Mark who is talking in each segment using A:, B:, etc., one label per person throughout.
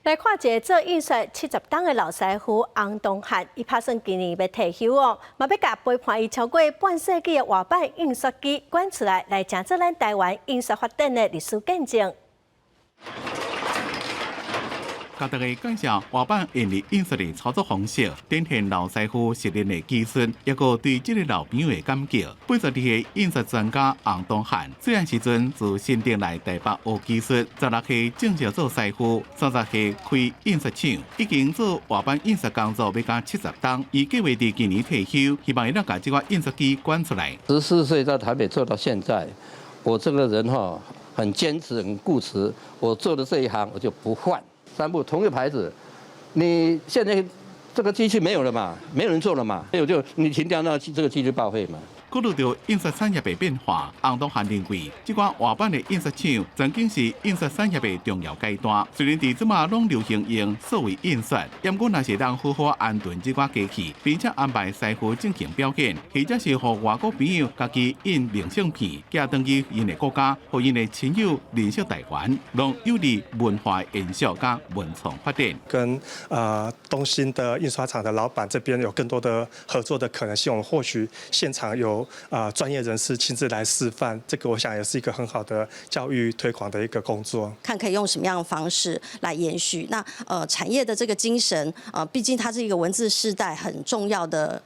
A: 來看一个做印刷70冬的老師傅洪東漢，伊拍算今年欲退休哦，嘛欲共陪伴伊超過半世紀的活版印刷機捐出來，來成做咱台灣印刷發展的歷史見證。
B: 共大家介紹活版印字印刷的操作方式，展現老師傅熟練的技術，抑閣對這个老朋友的感激。82歲印刷專家洪東漢，細漢時陣自新竹來台北學技術，16歲正式做師傅，30歲開印刷廠，已經做活版印刷工作欲甲70冬。伊計劃佇今年退休，希望會當共這款印刷機捐出來。
C: 14歲在台北做到現在，我這個人哈很堅持、很固執，我做的這一行我就不換。三部同一個牌子，你現在這個機器沒有了嘛？沒有人做了嘛？沒有就你停掉，那這個機就報廢嘛。
B: 考慮到印刷產業的變化，洪東漢認為，這款活版的印刷廠曾經是印刷產業的重要階段。雖然佇這馬攏流行用數位印刷，毋過若是會當好好安頓這款機器，並且安排師傅進行表演，或者是予外國朋友家己印明信片，寄轉去𪜶的國家，予𪜶的親友認識台灣，攏有利文化延續佮文創發展。
D: 跟東興的印刷廠的老闆這邊有更多的合作的可能性，我們或許現場有專業人士親自來示範，這個我想也是一個很好的教育推廣的一個工作。
E: 看可以用什麼樣的方式來延續。那產業的這個精神，畢竟它是一個文字世代很重要的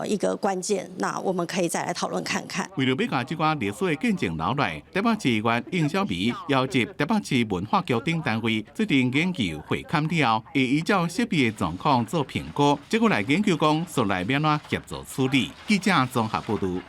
E: 一個關鍵。那我們可以再來討論看看。
B: 為著欲共這寡歷史的見證留來，台北市議員應小美邀集台北市文化局等單位制定研究會勘了後，會依照設備的狀況做評估，這個來研究講，將來欲按怎協助處理。記者綜合報導。